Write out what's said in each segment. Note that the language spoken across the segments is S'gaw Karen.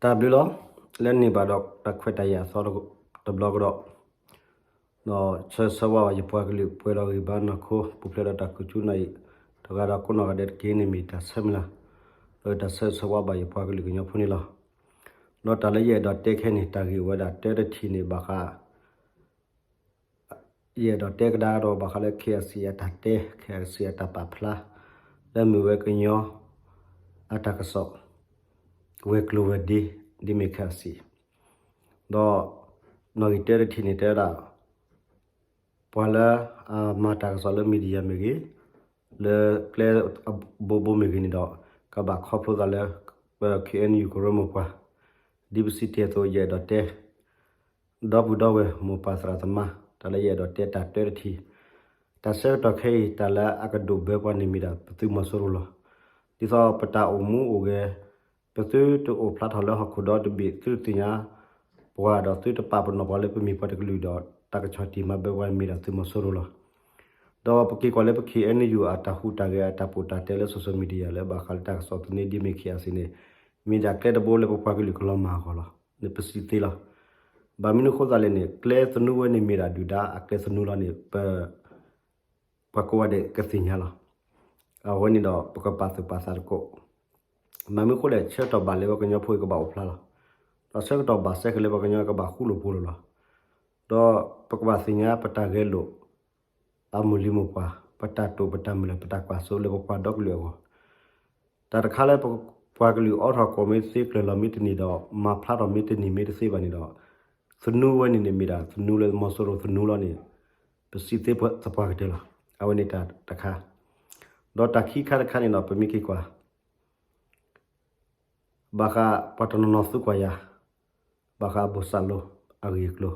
တၢ်ဘျုးလီၤ. လၢန့ၢ်ဘၣ်ဒီးတၢ်ခွဲးတၢ်ယာ်အသီတဘျီကဒီး, ဒီးဆၢဂ့ၤဆၢဝါဘၣ်ယပှၤကလုာ် ပှဲၤဒီးဂံၢ်ဘါနီၢ်ခိ ပူၤဖျဲးဒီးတၢ်ကူၣ်ကၠူနၢ်အံၤ တဂၤဒီးကိးနီၢ်ဂၤဒဲးတက့ၢ်န့ၣ် မ့ၢ်တၢ်ဆၢမုၢ်လၢ်, ဒီးတၢ်ဆၢဂ့ၤဆၢဝါဘၣ်ယပှၤကလုာ်ကညီဖိန့ၣ်လီၤ. ဒီးတၢ်လၢယအဲၣ်ဒိးတဲခဲအံၤန့ၣ် တၢ်ဂ့ၢ်အိၣ်ဝဲဒၣ်တၢတထံၣ်န့ၣ် ဘၣ်ဃး ယအဲၣ်ဒိးတဲကဒါကဒီးဘၣ်ဃးလၢ KIC အတၢ်တဲ KIC အတၢ်ပာ်ဖျါ လၢမ့ၢ်ဝဲကညီအတၢ်ကစီၣ် ဝဲၤကျိၤဝဲၤဒ့ ဒ်မ့ၢ် KIC ဒီး နီၣ်ဂံၢ်တၢတထံၣ်န့ၣ်တဲဝဲဒၣ် ပှၤလၢအမၤတၢ်ကစီၣ်လၢ media မ့ၢ်ဂ့ၤ, လၢကျဲအဘိဘိမ့ၢ်ဂ့ၤန့ၣ်ဒီး ကဘၣ်ခီဖျိသးလၢ ပ KNU ကရၢမိၢ်ပှၢ်, ဒ်ပစံးတ့ၢ်အသိး ယအဲၣ်ဒိးတဲ ဒီပုၢ်ဒီဝဲၢ်မိၢ်ပၢ်သရၣ်သမါ တၢ်လၢယအဲၣ်ဒိးတဲတၢ်တၢတထံၣ်, တၢ်ဆၢကတီၢ်ခဲအံၤ တၢ်လၢအကဒိၣ်ဘၢပှၤန့ၣ်မ့ၢ်ဒၣ်ပသုးမီၤစိရိၤလီၤ. ဒ်သိးပတၢ်အိၣ်မူအိၣ်ဂဲၤ ပသုတအိၣ်ဖျါထီၣ်လၢဟီၣ်ခိၣ်ဒီတဘ့ၣ် သုတသ့ၣ်ညါပှၤဒီးသုတပာ်ပနီၣ်ပှၤလၢပမ့ၢ်ပှၤတကလုာ်ဒီး တၢ်ကဆီၣ်တံၢ်မၤဘၢပှၤမ့ၢ်ဒၣ်သုးမီၤစိရိၤလီၤ. ဒီးပက့ၤကွၢ်လၢပ KNU အတၢ်ဟူးတၢ်ဂဲၤအတၢ်ပိာ်တၢ်တဲလၢ social media လၢဘၣ်ဃးလၢတၢ်ကစီၣ်သန့ဒ်မ့ၢ် KIC န့ၣ် မ့ၢ်ဒၣ်ကျဲတဘိလၢပပှၤကလုာ်ကလီၤမၢ်အဂီၢ်လီၤ. န့ၣ်ပစံးသ့လီၤ. ဘၣ်မနုၤအဃိသတးလဲၣ်န့ၣ် ကျဲသနူဝဲန့ၣ်မ့ၢ်ဒၣ်ဒုၣ်ဒါအကျဲသနူလီၤန့ၣ် ပ ပှၤကိးဂၤဒဲးကသ့ၣ်ညါလီၤ. အဝဲန့ၣ်ဒီးပကပာ်သူၣ်ပာ်သးသကိး, မ့ၢ်မနုၤအဃိလဲၣ် ဆၢကတီၢ်ဘၣ်လၢပှၤကညီဖိအံၤကဘၣ်အိၣ်ဖျါလီၤ. ဒီးဆၢကတီၢ်ဘၣ်စဲကလဲၤပှၤကညီကဘၣ်ဃူလိာ်ဖိးလိာ်လီၤ. ဒီးပကဘၣ်သ့ၣ်ညါပတၢ်ဂဲၤလိာ် အမိၢ်လံၤမိၢ်ပှၢ် ပတၢ်တိာ်ပတၢ်မုၢ်လၢ် ပတၢ်ကွၢ်စိလၢပပှၤဒီကလုာ်အဂီၢ် တၢ်တခါလၢပပှၤကလုာ်အိးထီၣ်ကိးမ့ၢ်တသ့ ကျၢၤလီၤမ့ၢ်တန့ၢ်ဒီး မၤဖျါထီၣ်မ့ၢ်တန့ၢ်မ့ၢ်တသ့ဘၣ်န့ၣ်ဒီး သနူဝဲန့ၣ်န့ၣ်မ့ၢ်ဒၣ် သနူလၢမီၤစိရိၤသနူလီၤန့ၣ် ပစံးသ့သပှၢ်ကတၢၢ်လီၤ. အဝဲန့ၣ်တၢ်တခါ, ဒီးတၢ်ခံခါတခါန့ၣ်ဒီး ပမ့ၢ်က့ၤကွၢ် ဘၣ်ဃးပှၤတနီၤနီၤသံကွၢ်ယၤ ဘၣ်ဃးဘိၣ်စးလိအဂ့ၢ်အကျိၤ,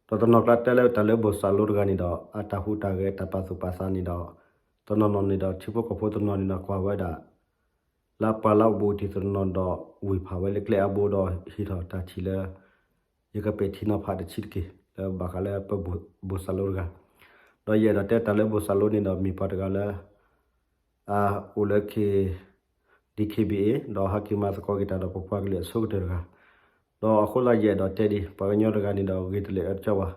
ဒီးတနီၤကျါတဲလၢတၢ်လၢဘိၣ်စးလိတဂၤန့ၣ်ဒီး အတၢ်ဟူးတၢ်ဂဲၤတၢ်ပာ်သူၣ်ပာ်သးန့ၣ်ဒီး တနီၤနီၤန့ၣ်ဒီးထံဖိကီၢ်ဖိတနီၤန့ၣ်ဒီးကွၢ်ဝဲဒၣ် လၢပှၤလၢအိၣ်ဘူးအိၣ်တံၢ်တနီၤဒီးဝ့ၢ်ဖးဝဲလၢကျဲအဘိဒီးဟ့ၣ်ထီၣ်တၢ်ထံၣ်လၢ ယကပဲာ်ထံနီၤဖးတဆံးတက့ၢ် လၢဘၣ်ဃးလၢပဘိၣ်စးလိတဂၤ, ဒီးယအဲၣ်ဒိးတဲတၢ်လၢဘိၣ်စးလိန့ၣ်ဒီးမ့ၢ်ပှၤတဂၤလၢ အအိၣ်လၢ ခ့ DKBA ဒီးဟဲက့ၤမၤသကိးက့ၤတၢ်ဒီးပပှၤကလုာ်အဆိကတၢၢ်တဂၤ, ဒီးအဃိသတးယအဲၣ်ဒိးတဲဒ် ပှၤကညီတဂၤန့ၣ်ဒီးဂ့ၤတလၢာ်အၢတကၠီဘၣ်,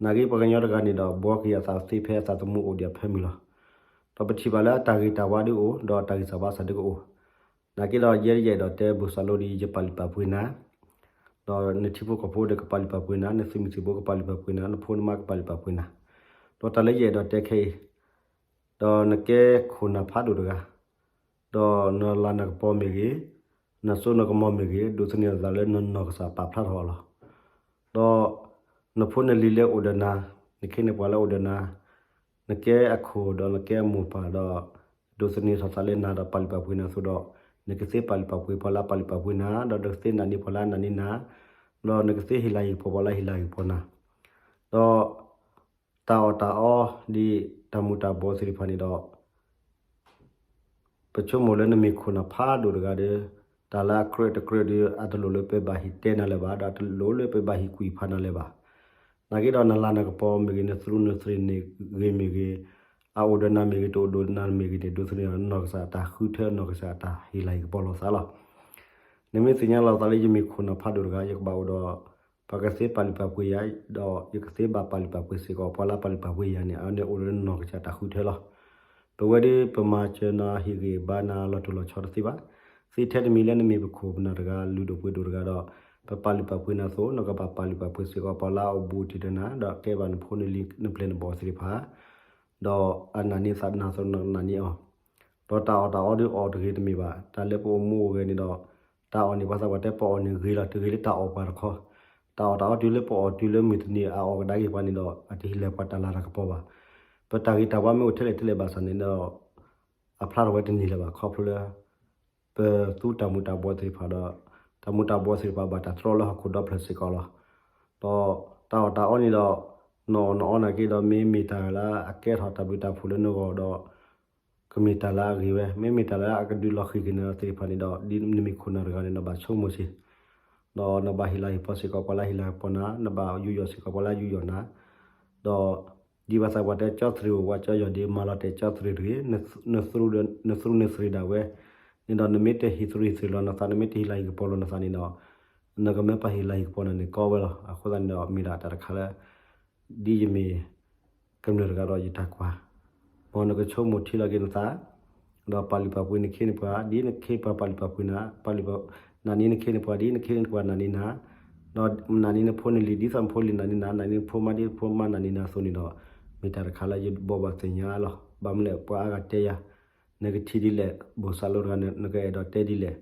နာ်က့ပှၤကညီတဂၤန့ၣ်ဒီး ဘှီက့ၤအသးသ့ဖဲအသးသမူအိၣ်ဒံးအဖၢမုၢ်လီၤ. ဒီးပထံၣ်ဘၣ်လၢအတၢ်ဂ့ၤတၢ်ဝါဒုအိၣ် ဒီးအတၢ်ဂံၢ်စၢ်ဘါစၢ်ဒုကအိၣ်, နာ်က့ဒီးယဲယအဲၣ်ဒိးတဲဘိၣ်စးလိဒ်ယပာ်လုၢ်ပာ်ပှ့ၤနၤ ဒီးနထံဖိကီၢ်ဖိဒီးကပာ်လုၢ်ပာ်ပှ့ၤနၤ, နသုးမုၢ်သံၣ်ဘိကပာ်လုၢ်ပာ်ပှ့ၤနၤ, နဖိနမါကပာ်လုၢ်ပာ်ပှ့ၤနၤ, ဒီးတၢ်လၢယအဲၣ်ဒိးတဲခဲအံၤ, ဒီးနကဲခိၣ်နၢ်ဖးဒိၣ်တဂၤ, ဒီးနလၤနကပီၤမ့ၢ်ဂ့ၤ, နစိနကမီၤမ့ၢ်ဂ့ၤ, ဒိးသန့ၤအသးလၢနနီၢ်ကစၢ်ပာ်ဖျါထီၣ်အီၤလီၤ. ဒီးနဖိနလံၤလၢအိၣ်ဒီးနၤ, နခ့နပှၤလၢအိၣ်ဒီးနၤ, နကဲအခိၣ်ဒီးနကဲအမိၢ်ပၢ်ဒီး ဒိးသန့ၤထီၣ်သးလၢနၤဒီးပာ်လုၢ်ပာ်ပှ့ၤနၤအသိးဒီး, နကသ့ပာ်လုၢ်ပာ်ပှ့ၤပှၤလၢအပာ်လုၢ်ပာ်ပှ့ၤနၤ, ဒီးနကသ့နာ်န့ၢ်ပှၤလၢအနာ်န့ၢ်နၤ, ဒီးနကသ့ဟ့ၣ်လၤဟ့ၣ်ကပီၤပှၤလၢဟ့ၣ်လၤဟ့ၣ်ကပီၤနၤ, ဒီး တၢ်အီၣ်တၢ်အီဒ်တၢ်မူၤတၢ်ဘှီးသ့ၣ်တဖၣ်န့ၣ်ဒီး ပဆိကမိၣ်လၢနမ့ၢ်ခိၣ်နၢ်ဖးဒိၣ်တဂၤဒီး တၢ်လၢအကြၢးတကြၢးဒီး အတလိၣ်လၢပဘၣ်ဟ့ၣ်တဲနၤလၢၤဘၣ်, ဒီးအတလိၣ်လၢပဘၣ်ဟ့ၣ်ကွံာ်ဖးနၤလၢၤဘၣ်. နာ်က့ဒီးနလၤနကပီၤမ့ၢ်ဂ့ၤ, နသုးနသရ့ၣ်န့ၣ်ဂ့ၤမ့ၢ်ဂ့ၤ, အအိၣ်ဒီးနၤမ့ၢ်ဂ့ၤ, တအိၣ်ဒီးနၤမ့ၢ်ဂ့ၤန့ၣ် ဒိးသန့ၤနီၢ်ကစၢ်အတၢ်ဃုထၢ, နီၢ်ကစၢ်အတၢ်ဟ့ၣ်လၤဟ့ၣ်ကပီၤလိာ်သးလီၤ. နမ့ၢ်သ့ၣ်ညါလီၤသးလၢယမ့ၢ်ခိၣ်နၢ်ဖးဒိၣ်တဂၤ, ယကဘၣ်အိၣ်ဒီး ပှၤကသ့ပာ်လုၢ်ပာ်ပှ့ၤယၤ, ဒီးယကသ့ဘၣ်ပာ်လုၢ်ပာ်ပှ့ၤစ့ၢ်ကီး ပှၤလၢပာ်လုၢ်ပာ်ပှ့ၤယၤန့ၣ် အဝဲန့ၣ်အိၣ်ဒီးနီၢ်ကစၢ်တၢ်ဃုထၢလီၤ. ပဝဲဒၣ်ပမၤစၢၤနၤဟ့ၣ်ဂံၢ်ဘါနၤလီၤတိၢ်လီၤဆီတသ့ဘၣ်. သ့ထဲတမံၤလၢနမ့ၢ်ပခိၣ်ပနၢ်တဂၤ, လုၢ်ဒိၣ်ပှ့ၤဒိၣ်တဂၤဒီး ပပာ်လုၢ်ပာ်ပှ့ၤနၤအသိး, နကဘၣ်ပာ်လုၢ်ပာ်ပှ့ၤစ့ၢ်ကီး ပှၤလၢအအိၣ်ဘူးအိၣ်တံၢ်ဒီးနၤ, ဒီးကဲဘၣ်နဖိနလံၤနပျဲၢ်နဘီၣ်သ့ၣ်တဖၣ် ဒီးအနာ်န့ၢ်နၤသးနနာ်န့ၢ်အီၤ, ဒီးတၢ်အီၣ်တၢ်အီဒုးအီၣ်တဂ့ၤတမ့ၢ်ဘၣ်. တၢ်လၢပအိၣ်မူအိၣ်ဂဲၤန့ၣ်ဒီး တၢ်အီၣ်န့ၣ် ပှၤသးပှၢ်တဲပအီၣ်န့ၣ်ဂ့ၤလီၤ, တဂ့ၤလၢတၢ်အီၣ်ပှၤတခီ, တၢ်အီၣ်တၢ်အီတုၤလၢပအီၣ်တုၤလၢမုၢ်တနံၤအအီၣ်ကဒါက့ၤပှၤန့ၣ်ဒီး အတဟ့ၣ်လီၤပှၤတၢ်လၤတၢ်ကပီၤဘၣ်. ပတၢ်ဂ့ၤတၢ်ဝါမ့ၢ်အိၣ်ထဲလဲၣ်ထဲလဲၣ်ဘၣ်ဆၣ်န့ၣ်ဒီး အဖျါထီၣ်ဝဲတန့ၢ်လၢၤဘၣ် ခီဖျိလၢ ပသူတၢ်မူၤတၢ်ဘှီးသ့ၣ်တဖၣ်ဒီး တၢ်မူၤတၢ်ဘှီးသ့ၣ်တဖၣ်ဘၣ်တၢ်တြီလၢဟီၣ်ခိၣ်ဒီဖျၢၣ်စ့ၢ်ကီးလီၤ. ဒီးတၢ်အီၣ်တၢ်အီန့ၣ်ဒီး နအီၣ်နအီနာ်က့ဒီး မ့မ့ၢ်တၢ်လၢအကဲထီၣ်တၢ်ဘျုးတၢ်ဖှိၣ်လၢနဂီၢ်ဒီး ကမ့ၢ်တၢ်လၢအဂ့ၤဝဲ, မ့မ့ၢ်တၢ်လၢအကဒုးလီၤဃံၤက့ၤနၤသ့ၣ်တဖၣ်န့ၣ်ဒီး ဒ်နမ့ၢ်ခိၣ်နၢ်တဂၤန့ၣ် နဘၣ်ဆိကမိၣ်ဆံး, ဒီးနဘၣ်ဟ့ၣ်လၤဟ့ၣ်ကပီၤစ့ၢ်ကီးပှၤလၢဟ့ၣ်လၤဟ့ၣ်ကပီၤနၤ, နဘၣ်ယူးယီၣ်စ့ၢ်ကီးပှၤလၢယူးယီၣ်နၤ, ဒီး ဒ်ပှၤသးပှၢ်တဲ ကၠီသရံးအိၣ်ဝးကၠီယီၢ်ဒ့ မၤလီၤတဲာ်ကၠီသရံးတဂ့ၤ, နသရူးနသရ့းဒၣ်ဝဲ, န့ၣ်ဒီးနမ့ၢ်တဟံးသရံးသရံးလီၤနသး နမ့ၢ်တဟံးလၤဟံၣ်ကပီၤလီၤနသးန့ၣ်ဒီး နကမၢပှၤဟံးလၤဟံၣ်ကပီၤနၤန့ၣ်ကီဝဲလီၤ. အဃိသတးန့ၣ်ဒီး မ့ၢ်ဒၣ်တၢ်တခါလၢ ဒ်ယမ့ၢ် ကမျၢၢ်တဂၤဒီးယတၢ်ကွၢ် မ်နကဆိကမိၣ်ထံလီၤက့ၤနသး ဒီးပာ်လုၢ်ပာ်ပှ့ၤနခ့နပှၤ ဒ်နခ့ပှၤပာ်လုၢ်ပာ်ပှ့ၤနၤ, ပာ်လုၢ်ပာ် နာ်န့ၢ်နခ့နပှၤ ဒ်နခ့နပှၤနာ်န့ၢ်နၤ, ဒီးနာ်န့ၢ်နဖိနလံၤ ဒ်သိးနဖိလံၤနာ်န့ၢ်နၤ, နာ်န့ၢ်နဖိမါ ဒ်နဖိမါနာ်န့ၢ်နၤအသိးန့ၣ်ဒီး မ့ၢ်တၢ်တခါလၢယဘိးဘၣ်သ့ၣ်ညါလီၤ. ဘၣ်မနုၤလဲၣ် ပှၤအါဂၤတဲယၤ နကထံၣ်ဒ်လဲၣ် ဘိၣ်စၢ်လိတဂၤ နကအဲၣ်ဒိးတဲဒ်လဲၣ်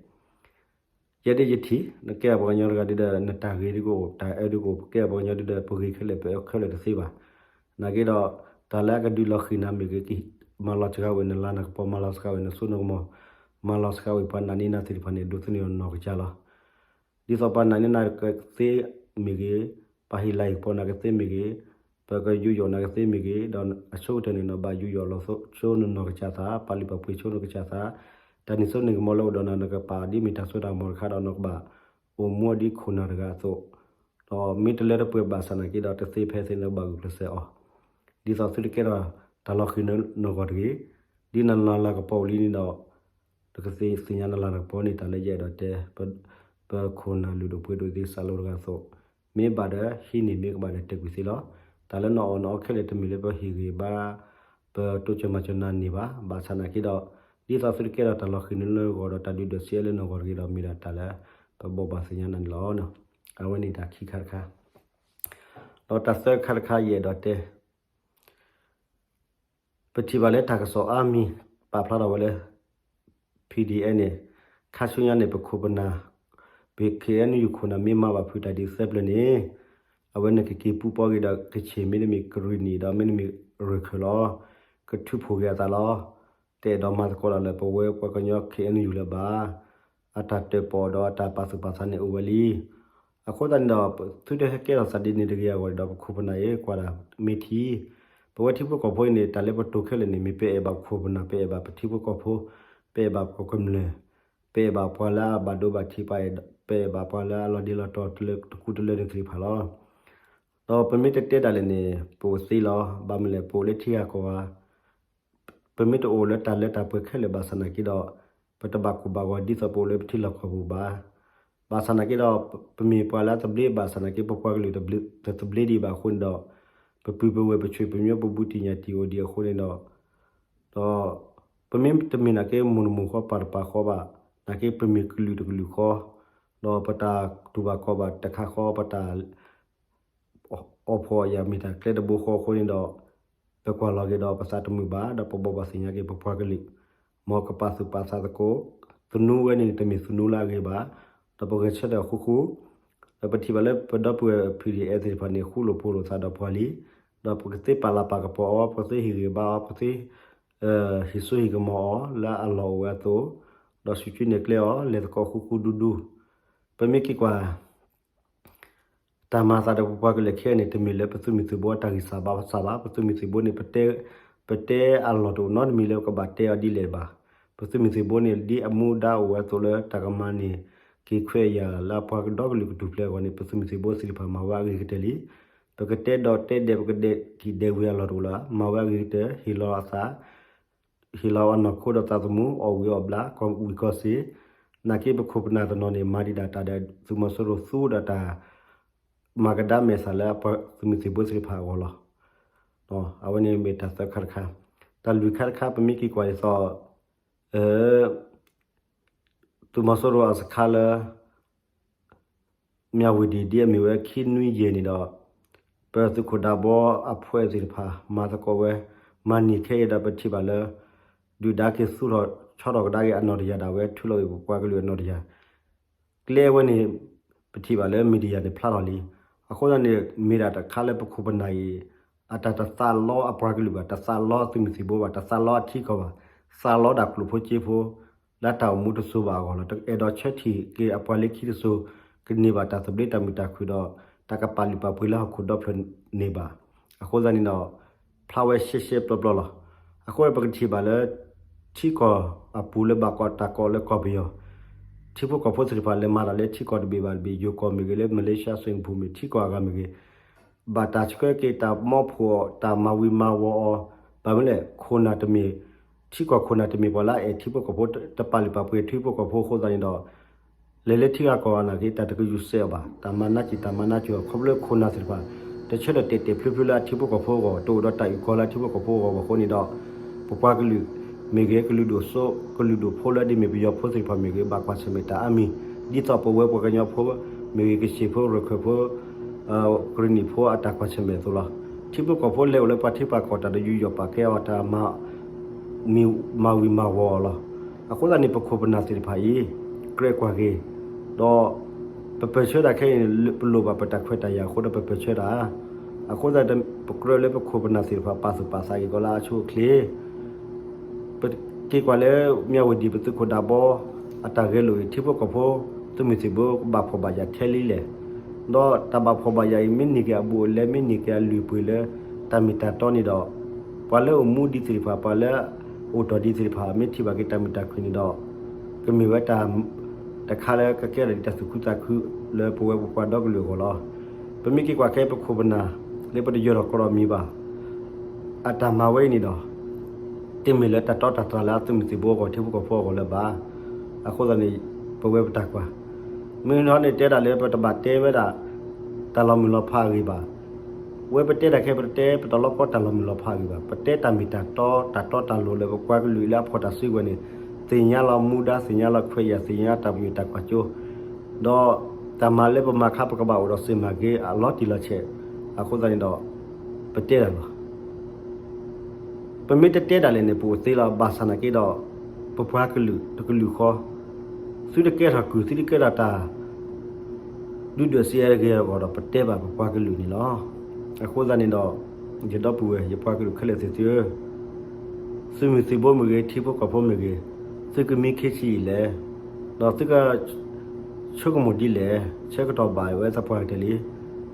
ယဲဒၣ်ယထံၣ် နကဲပှၤကညီတဂၤဒ်ဒီး နတၢ်ဂ့ၤဒ်ကအိၣ် တၢ်အၢဒ်ကအိၣ် ပကဲပှၤကညီဒ်ဒီး ပဂ့ၤခဲလၢာ် ပအၢခဲလၢာ်တသ့ဘၣ်. နာ်က့ဒီး တၢ်လၢအကဒုးလီၤဃံၤနၤမ့ၢ်ဂ့ၤ မၤလီၤစှၤဝဲနလၤနကပီၤ မၤလီၤစှၤဝဲနစိနကမီၤ မၤလီၤစှၤဝဲပှၤနာ်န့ၢ်နၤသ့ၣ်တဖၣ်န့ၣ် ဒိးသန့ၤအီၤနီၢ်ကစၢ်လီၤ. ဒ်သိးပှၤနာ်န့ၢ်နၤကသ့မ့ၢ်ဂ့ၤ, ပှၤဟ့ၣ်လၤဟ့ၣ်ကပီၤနၤကသ့မ့ၢ်ဂ့ၤ, ပကယူးယီၣ်နၤကသ့မ့ၢ်ဂ့ၤ, ဒီးအဆိကတၢၢ်န့ၣ်ဒီး ဘၣ်ယူးယီၣ်လီၤဆိနနီၢ်ကစၢ်သး, ပာ်လုၢ်ပာ်ပှ့ၤဆိနကစၢ်သး, တၢ်န့ၢ်စိန့ၢ်ကမီၤလၢအိၣ်ဒီးနၤ နကပာ်ဒ်မ့ၢ်တၢ်စိတၢ်ကမီၤတခါဒီး နကဘၣ်အိၣ်မူဒ်ခိၣ်နၢ်တဂၤအသိး, ဒီးမ့ၢ်တလၢတပှဲၤဘၣ်ဆၣ်နာ်က့ဒီး တသ့ဖဲသ့န့ၣ် နကဘၣ်ဂုာ်ကျဲးစၢးအီၤ, ဒ်သိးသုတကဲထီၣ်တၢ်လီၤဃံၤနဂီၢ်တဂ့ၤ, ဒ်နလၤနကပီၤအိၣ်လံန့ၣ်ဒီး နကသ့ၣ်ညါနလၤနကပီၤန့ၣ် တၢ်လၢယအဲၣ်ဒိးတဲ ပခိၣ်နၢ်လုၢ်ဒိၣ်ပှ့ၤဒိၣ်သ့စးလိတဂၤအသိး, မ့ၢ်ဘၣ်ဒီးဟံးန့ၢ် မ့ၢ်ကဘၣ်ဒီးတဲာ်ကွံာ်သ့လီၤ. တၢ်လၢနအီၣ်နအီခဲလၢာ်တမ့ၢ်လၢပဟ့ၣ်ဂ့ၤဘၣ် ပတိစၢၤမၤစၢၤနၤန့ၣ်ဘၣ်. ဘၣ်ဆၣ်နာ်က့ဒီး ဒ်သိးသုတကဲထီၣ်တၢ်လီၤဃံၤနလၢနဂီၢ်ဒီး တၢ်ဒုးဒိးစ့လၢနဂီၢ်တဂ့ၤဒီး မ့ၢ်ဒၣ်တၢ်လၢ ပဘိးဘၣ်သ့ၣ်ညါနၤန့ၣ်လီၤ. အဝဲန့ၣ်တၢ်ခံခါတခါ, ဒီးတၢ်သၢခါတခါယအဲၣ်ဒိးတဲ ပထံၣ်ဘၣ်လၢတၢ်ကစီၣ်အါမံၤ ပာ်ဖျါထီၣ်ဝဲလၢ P D F န့ၣ် ခါဆူညါန့ၣ် ပခိၣ်ပနၢ် ပ K N U ခိၣ်နၢ်မ့ၢ်မၤဘၣ်ဖုးတၢ်ဒ်သၢပျၢၤန့ၣ် အဝဲန့ၣ်ကက့ၤပူၤပီက့ၤဒီး ကချ့ၣ်မ့တမ့ၢ်ကရံၣ်နံၣ်ဒီးမ့တမ့ၢ်ရၢၢ်ခၢၣ်လီၤ. ကထုးဖှိၣ်က့ၤအသးလီၤ. တအဲၣ်ဒိးမၤသကိးတၢ်လၢပဝဲပှၤကညီ K N U လၢၤဘၣ်. အတၢ်တၢၣ်ပီၣ်ဒီးအတၢ်ပာ်သူၣ်ပာ်သးန့ၣ်အိၣ်ဝဲလံ. အဃိသတးန့ၣ်ဒီး သုတဟဲကဲထီၣ်သးဒ်န့ၣ်တဂ့ၤအဂီၢ်န့ၣ်ဒီး ပခိၣ်ပနၢ်အံၤကွၢ်ဒၣ်မ့ၢ်ထံ ပဝဲထံဖိကီၢ်ဖိအံၤန့ၣ် တၢ်လၢပတိၤခဲလၢာ်န့ၣ် မ့ၢ်ပအဲၣ်ဘၣ်ပခိၣ်ပနၢ် ပအဲၣ်ဘၣ်ပထံဖိကီၢ်ဖိ ပအဲၣ်ဘၣ်ပကမျၢၢ် ပအဲၣ်ဘၣ်ပှၤလၢအဘၣ်ဒိဘၣ်ထံး ပအဲၣ်ဘၣ်ပှၤလၢအလီၤဒ့လီၤတီၤ တလၢတကူတလၢန့ၣ်သ့ၣ်တဖၣ်လီၤ. ဒီးပမ့ၢ်တတဲတၢ်လဲၣ်န့ၣ် ပအိၣ်သ့လီၤ. ဘၣ်မနုၤလဲၣ် ပအိၣ်လၢထံဂၤကီၢ်ဂၤ ပမ့ၢ်တအိၣ်လၢတၢ်လၢတၢ်ပှဲၤခဲလၢာ်ဘၣ်ဆၣ်နာ်က့ဒီး ပတဘၣ်ကိၢ်ဘၣ်ဂီၤဒ်သိးပအိၣ်လၢပထံလီၢ်ကီၢ်ပူၤဘၣ်. ဘၣ်ဆၣ်နာ်က့ဒီး ပမ့ၢ်ပှၤလၢအသဘျ့ဘၣ်ဆၣ်နာ်က့ ပပှၤကလုာ်တသဘျ့ဒံးဘၣ်အဃိန့ၣ်ဒီး ပပုၢ်ပဝဲၢ်ပဆွေပမျိုး ပဘူးတံၢ်ညၣ်တံၢ်အိၣ်ဒံးအဃိန့ၣ်ဒီး ဒီး ပမ့ၢ်တမ့ၢ်နာ်က့ မိၢ်တမိၢ်ဃီ ပၢ်တပၢ်ဃီဘၣ်, နာ်က့ပမ့ၢ်ကလုာ်တကလုာ်ဃီ, ဒီးပတၢ်တူၢ်ဘၣ်ခီၣ်ဘၣ်တခါဃီ ပတၢ် အီၣ်ဖှီၣ်အယာ်မ့ၢ်တၢ်ကျဲတဘိဃီအဃိန့ၣ်ဒီး ပကွၢ်လီၤက့ၤဒီးပသးတမုာ်ဘၣ် ဒီးပဘိးဘၣ်သ့ၣ်ညါက့ၤပပှၤကလုာ် မ်ကပာ်သူၣ်ပာ်သးသကိး သနူဝဲန့ၣ် တမ့ၢ်သနူလၢအဂ့ၤဘၣ်, ဒီးပဂဲၤဆၢထၢၣ်ဃူဃူ ဒီးပထံၣ်ဘၣ်လၢပဒီပုၢ်ဝဲၢ် P D F သ့ၣ်တဖၣ်န့ၣ် ဃူလိာ်ဖိးလိာ်သးဒီးပှၤလံ, ဒီးပကသ့ပာ်လၤပာ်ကပီၤအီၤ ပကသ့ဟ့ၣ်ဂံၢ်ဟ့ၣ်ဘါအီၤ ပကသ့ ဟ့ၣ်စိဟ့ၣ်ကမီၤအီၤ လၢအလီၢ်အိၣ်ဝဲအသိး, ဒီးစူၢ်က့ၤနာ်ကျဲအီၤ လဲၤသကိးဃူဃူဒူဒူ, ပမ့ၢ်က့ၤကွၢ် တၢ်မၤအသးဒီးပပှၤကလုာ်ခဲအံၤန့ၣ် တမ့ၢ်လၢပသုးမုၢ်သံၣ်ဘိအတၢ်ဂံၢ်စၢ်ဘါစၢ်ဘၣ်. ပသုးမုၢ်သံၣ်ဘိန့ၣ် ပတဲ ပတဲအလီၢ်တအိၣ်နီတမံၤလၢပကဘၣ်တဲအီၤဒ်လဲၣ်ဘၣ်. ပသုးမုၢ်သံၣ်ဘိန့ၣ် ဒ်အမူဒါအိၣ်ဝဲအသိးလၢတၢ်ကမၤန့ၢ်က့ၤခွဲးယာ်လၢအပှၤကဒီကလုာ်ကထူၣ်ဖျဲးအဂီၢ်န့ၣ် ပသုးမုၢ်သံၣ်ဘိသ့ၣ်တဖၣ်မၤဝဲအဂ့ၤကတၢၢ်လံ. ပကတဲဒီးတဲဒဲး ပကဒဲးကံၣ်ဒဲးဝံၤအလီၢ်တအိၣ်လၢၤ မၤဝဲအဂ့ၤကတၢၢ် ဟ့ၣ်လီၤအသး ဟ့ၣ်လီၤအနီၢ်ခိဒီးသးသမူ အီၣ်ဝံၤအီၣ်ဘျး ကီၢ်ဝံၤကီၢ်စ့ၤ, နာ်က့ပခိၣ်ပနၢ်တနီၤန့ၣ် မၤဒံးဒၣ်တၢ်ဒီး သုးမီၤစိရိၤသူဒီးတၢ် မၤကဒါမဲာ်ဆှးလၢအပှၤသုးမုၢ်သံၣ်ဘိသ့ၣ်တဖၣ်အဂီၢ်လီၤ. အဝဲန့ၣ်မ့ၢ်တၢ်သၢခါတခါ, တၢ်လွံၢ်ခါတခါ ပမ့ၢ်က့ၤကွၢ်ဒ်သိး သုးမီၤစိရိၤအစခါလၢ မၠၣ်ဝတံၣ် ဒ်အမ့ၢ်ဝဲခံနွံယဲၢ်န့ၣ်ဒီး ပသုးခိၣ်ဒၢဘီအဖှဲးသ့ၣ်တဖၣ် မၤသကိးဝဲ မၤန့ၢ်ခဲအံၤဒီးပထံၣ်ဘၣ်လၢ ဒုၣ်ဒါက့ၤသူၣ်ထီၣ်ဆီထီၣ်ကဒါက့ၤအနီၣ်တယၢ်ဒၣ်ဝဲ ထုးလီၤက့ၤပပှၤကလုာ်အနီၣ်တယၢ် ကျဲဝဲန့ၣ် ပထံၣ်ဘၣ်လၢ media န့ၣ်ဖျါထီၣ်လံ. အဃိသတးန့ၣ် မ့ၢ်ဒၣ်တၢ်တခါလၢပခိၣ်ပနၢ်အံၤ အတၢ်တသးလီအပှၤကလုာ်ဘၣ်, တသးလီသုးမုၢ်သံၣ်ဘိဘၣ်, တသးလီအထံကီၢ်ဘၣ်, သးလီဒၣ်ကျိၣ်ဖိစ့ဖိ လၢတၢ်အိၣ်မူတစိၤဘၣ်အဂီၢ်လီၤ. တအဲၣ်ဒိးဆၢထံၣ်က့ၤအပှၤလၢခံတစိၤ ကန့ၢ်ဘၣ်တၢ်သဘျ့တၢ်မုာ်တၢ်ခုၣ်ဒီး တၢ်ကပာ်လုၢ်ပာ်ပှ့ၤလၢဟီၣ်ခိၣ်ဒီဖျၢၣ်န့ၣ်ဘၣ်. အဃိသတးန့ၣ်ဒီး ဖျါဝဲရှဲရှဲပျီပျီလီၤ. အဃိပကထံၣ်ဘၣ်လၢ ထံကီၢ်အပူၤလၢဘၣ်ကီးတၢ်ကီးလၢကီၢ်ပယီၤ ထံဖိကီၢ်ဖိသ့ၣ်တဖၣ်လဲၤမၤတၢ်လၢထံကီၢ်တဘ့ၣ်ဘၣ်တဘ့ၣ် ယိၤကီၢ်မ့ၢ်ဂ့ၤ လၢ Malaysia Singapore မ့ၢ်ထံကီၢ်အဂၤမ့ၢ်ဂ့ၤ ဘၣ်တၢ်ဆှၢက့ၤတၢ်မီဖှိၣ်အီၤ တၢ်မၤဝံၤမၤဝီၤအီၤ ဘၣ်မနုၤလဲၣ် ခိၣ်နၢ်တမ့ၢ် ထံကီၢ်ခိၣ်နၢ်တမ့ၢ်ပှၤလၢအအဲၣ်ထံဖိကီၢ်ဖိ တပာ်လုၢ်ပာ်ပှ့ၤထံဖိကီၢ်ဖိအဃိသတးန့ၣ်ဒီး လဲၤလၢထံဂၤကီၢ်ဂၤနာ်က့ တၢ်တကယူၤစဲးအီၤဘၣ်, တၢ်မၤနးစံၣ်တၢ်မၤနးစၢၤအီၤ ခီဖျိခိၣ်နၢ်သ့ၣ်တဖၣ် တဆၢထၢၣ်တဲာ်တဲာ်ဖျုဖျုလၢအထံဖိကီၢ်ဖိအဂီၢ် တအိၣ်ဒီးတၢ်အုၣ်ကီၤလၢအထံဖိကီၢ်ဖိအဂီၢ်အဃိန့ၣ်ဒီး ပပှၤကလုာ်မ့ၢ်ဂ့ၤ ကလုာ်ဒိၣ်စိ ကလုာ်ဒိၣ်ဖိလၢဒ်မ့ၢ်ပယီၤဖိသ့ၣ်တဖၣ်မ့ၢ်ဂ့ၤ ဘၣ်ကွၢ်ဆၢၣ်မဲာ်တၢ်အါမံၤ ဒ်သိးပဝဲပှၤကညီဖိမ့ၢ်ဂ့ၤ ကချ့ၣ်ဖိ ရခၢၣ်ဖိ ကရ့ၣ်နံၣ်ဖိအတၢ်ကွၢ်ဆၢၣ်မဲာ်အသိးလီၤ. ထံဖိကီၢ်ဖိလဲၤအိၣ်လၢပှၤထံပှၤကီၢ် တၢ်တယူးယီၣ်ပာ်ကဲအီၤ တၢ်မၤ မၤဝံၤမၤဝီၤအီၤလီၤ. အဃိသတးန့ၣ် ပခိၣ်ပနၢ်သ့ၣ်တဖၣ်အံၤ ကြၢးကွၢ်က့ၤ ဒီး ပပၢၢ်ဆၢတၢ်ခဲအံၤန့ၣ် ပလိၣ်ဘၣ်ပတၢ်ခွဲးတၢ်ယာ်အဃိဒီးပပၢၢ်ဆၢတၢ်, အဃိသတး ပကြၢးလၢပခိၣ်ပနၢ်သ့ၣ်တဖၣ် ပာ်သူၣ်ပာ်သးက့ၤကီးလၢအဆိအချ့ ပက့ၤကွၢ်လၢ မၠၣ်ဝတံၣ် ပသုးခိၣ်ဒးဘီ အတၢ်ဂဲၤလိာ်အံၤ ထံဖိကီၢ်ဖိ သုးမုၢ်သံၣ်ဘိ ကဘၣ်ဖှီၣ်ဘၣ်ယာ်ထဲလံလဲၣ်. ဒီးတၢ်ဘၣ်ဖှီၣ်ဘၣ်ယာ်အံၤ မ့ၢ်န့ၢ်က့ၤအဘူးအလဲ မ့ၢ်န့ၢ်က့ၤအလုၢ်အပှ့ၤလၢ တၢ်မ့ၢ်တၢ်တီန့ၣ်ဒီး ပှၤလၢအိၣ်မူဒံးသ့ၣ်တဖၣ် ပှၤလၢအိၣ်တ့ၢ်ဒံးသ့ၣ်တဖၣ် မ့ၢ်ထံၣ်ဘၣ်က့ၤတၢ်မုာ်တၢ်ခုၣ်န့ၣ်ဒီး ကမ့ၢ်ဝဲတၢ်တခါလၢကကဲထီၣ်ဒံးတၢ်သူၣ်ခုသးခု လၢပဝဲပပှၤဒီကလုာ်အဂီၢ်လီၤ. ပမ့ၢ်က့ၤကွၢ်ခဲ ပခိၣ်ပနၢ် လၢပတယၢၤထီၣ်ကီးဒီးမံၤဘၣ် အတၢ်မၤဝဲအံၤန့ၣ်ဒီး တမ့ၢ်လၢတၢ်တီတၢ်တြၢ်လၢအသုးမုၢ်သံၣ်ဘိအဂီၢ် ထံဖိကီၢ်ဖိအဂီၢ်လၢၤဘၣ်. အဃိသတးန့ၣ် ပဝဲပတၢ်ကွၢ် မုၢ်နံၤန့ၣ်တဲဒၣ်လၢပတဘၣ်တဲဝဲဒၣ် တၢ်လီၤမုၢ်လီၤဖးအဂ့ၢ်ဘၣ်. ဝဲပတဲတၢ်ခဲ ပတတဲပတၢ်လီၤကီတၢ်လီၤမုၢ်လီၤဖးအဂ့ၢ်ဘၣ်. ပတဲတၢ်မ့ၢ်တၢ်တီ တၢ်တီတၢ်လိၤလၢပပှၤကလုာ်လၢအဖီၣ်တၢ်စုကဝဲၤန့ၣ် သ့ၣ်ညါလီၤမူဒါ သ့ၣ်ညါလီၤခွဲးယာ် သ့ၣ်ညါတၢ်ပညိၣ်တၢ်ကွၢ်စိ ဒီးတၢ်မၤလၢပမၤခါ ပကဘၣ်အိၣ်ဒီးစ့မၤဂ့ၤ အလီၤတံၢ်လီၤဆဲး. အဃိသတးန့ၣ်ဒီး ပတဲဒၣ်လီၤ. ပမ့ၢ်တတဲဒၣ်လဲာ်န့ၣ် ပအိၣ်သ့လီၤ. ဘၣ်ဆၣ်နာ်က့ဒီး ပပှၤကလုာ်တကလုာ်ဃီ သုတကဲထီၣ်ကုၢ် သုတကဲထီၣ်တၢ် ဒုၣ်ဒွဲၣ်စံးအဲဂ့ၤအဂီၢ်ဒီး ပတဲဘၣ်ပပှၤကလုာ်န့ၣ်လီၤ. အဃိသတးန့ၣ်ဒီး ယဒီပုၢ်ဝဲၢ် ယပှၤကလုာ်ခဲလၢာ်သ့ၣ်သုဧၢ, သုးမုၢ်သံၣ်ဘိမ့ၢ်ဂ့ၤ ထံဖိကီၢ်ဖိမ့ၢ်ဂ့ၤ, သုကမံခ့ဆံးအံၤလဲၣ်, ဒီးသုက ဆိကမိၣ်ဒ်လဲၣ်, ဆၢကတီၢ်ဘၣ်ဝဲသပှၢ်ကတၢၢ်လံ.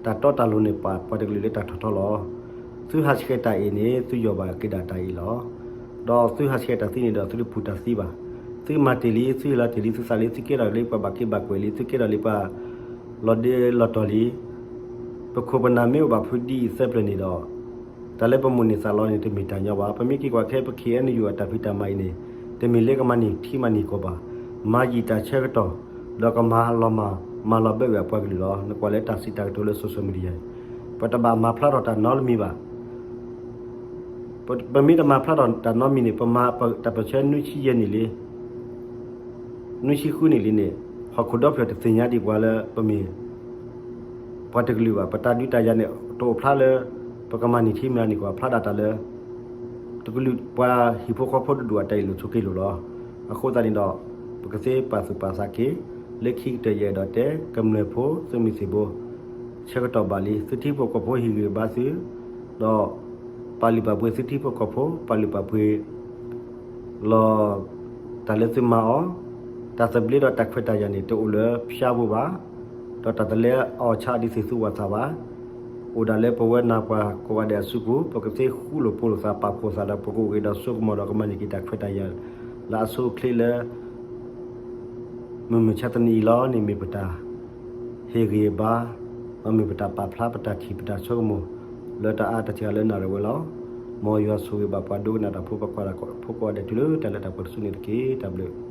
တၢ်တီတၢ်လိၤန့ၣ် ပာ်ပှၤတကလုာ်လၢတၢ်ထီၣ်ထီလီၤ. သုဟးဆှဲးတၢ်အံၤန့ၣ် သုယီၢ်ဘၣ်က့ၤဒၣ်တၢ်အံၤလီၤ. ဒီးသုဟးဆှဲးတၢ်သံန့ၣ်ဒီး သုတပူၤတၢ်သံဘၣ်. သုမၤတ့ၢ်လံ သုဟ့ၣ်လီၤတ့ၢ်လံ သုသးလံ သုကဲထီၣ်လံပှၤဘၣ်က့ဘၣ်ကွဲာ်လံ သုကဲထီၣ်လံပှၤ လီၤဒ့လီၤတီၤလံ. ပခိၣ်ပနၢ်မ့ၢ်အိၣ်ဘၣ်ဖုဒ်အံၤသၢပျၢၤန့ၣ်ဒီး တၢ်လၢပမိၣ်န့ၢ်သးလီန့ၣ် တမ့ၢ်တၢ်ညီဘၣ်. ပမ့ၢ်က့ၤကွၢ်ခဲ ပ KNU အတၢ်ဖံးတၢ်မၤအံၤန့ၣ် တမ့ၢ်လၢကမၤန့ၢ်ထံမၤန့ၢ်ကီၢ်ဘၣ်. မၤယံာ်တၢ်ဆၢကတီၢ် ဒီးကမၤလီၤမၢ် မၤလီၤဘၢကွံာ်အပှၤကလုာ်လီၤ. နကွၢ်လၢတၢ်စံးတၢ်ကတိၤလၢ social media အံၤ ပတဘၣ်မၤဖျါထီၣ်တၢ်နီတမံၤဘၣ်. ပမ့ၢ်တမၤဖျါထီၣ်တၢ်နီတမံၤန့ၣ် ပမၤတၢ်ပၢၢ်ဆၢနွံဆံယဲၢ်နံၣ်လံ နွံဆံဃုနံၣ်လံန့ၣ် ဟီၣ်ခိၣ်ဒီဖျၢၣ်တသ့ၣ်ညါဒံးပှၤလၢပမ့ၢ် ပှၤတကလုာ်ဘၣ်. ပတၢ်ဒုးတၢ်ယၤန့ၣ် တအိၣ်ဖျါလၢ ပကမၤန့ၢ်ထံမၤန့ၢ်ကီၢ် ဖျါဒၣ်တၢ်လၢ တကလုာ်ပှၤဟံၣ်ဖိဃီဖိတဒူၣ်အတၢ်အ့ၣ်လိာ်ဆိးက့လိာ်လီၤ. အဃိသတးန့ၣ်ဒီး ပကသ့ပာ်သူၣ်ပာ်သးက့ၤ လၢခံကတၢၢ်ယအဲၣ်ဒိးတဲ ကမျၢၢ်ဖိသုးမုၢ်သံၣ်ဘိ ဆၢကတီၢ်ဘၣ်လံ သုထံဖိကီၢ်ဖိဟ့ၣ်ဂံၢ်ဘါသု ဒီး ပာ်လုၢ်ပာ်ပှ့ၤသုထံဖိကီၢ်ဖိ ပာ်လုၢ်ပာ်ပှ့ၤ လီၤ တၢ်လၢသုမၤအီၤ တၢ်သဘျ့ဒီးတၢ်ခွဲးတၢ်ယာ်န့ၣ် တအိၣ်လၢဖၠါဖိဘၣ်, ဒီးတၢ်တလဲအီၤဆါဒ်သ့ၣ်သုဝီၢ်သးဘၣ်. အိၣ်ဒၣ်လၢပဝဲနၤပှၤကိးဂၤဒဲးအစုပူၤ ပကသ့ဃူလိာ်ဖိးလိာ်သး ပာ်ဖှိၣ်သးဒီး ပကအိၣ်က့ၤဒီးစိကမီၤဒီးကမၤန့ၢ်က့ၤတၢ်ခွဲးတၢ်ယာ် လၢအဆိအချ့လၢ မုၢ်မဆါတနံၤအံၤလီၤန့ၣ် မ့ၢ်ပတၢ်ဟ့ၣ်ဂံၢ်ဘါ, မ့ၢ်ပတၢ်ပာ်ဖျါပတၢ်ထံၣ်ပတၢ်ဆိကမိၣ် လၢတၢ်အါတၢ်စှၤလၢနၣ်ရံၣ်ဝဲလီၤ. မ်ယွၤဆိၣ်ဂ့ၤဘၣ်ပှၤဒိကနၣ်တၢ်ဖိ ပှၤကွၢ်တၢ်ဖိကိးဂၤဒဲးတုၤလၢတၢ်လၢတၢ်ပှဲၤတစုန့ၣ်တက့ၢ်. တၢ်ဘျုး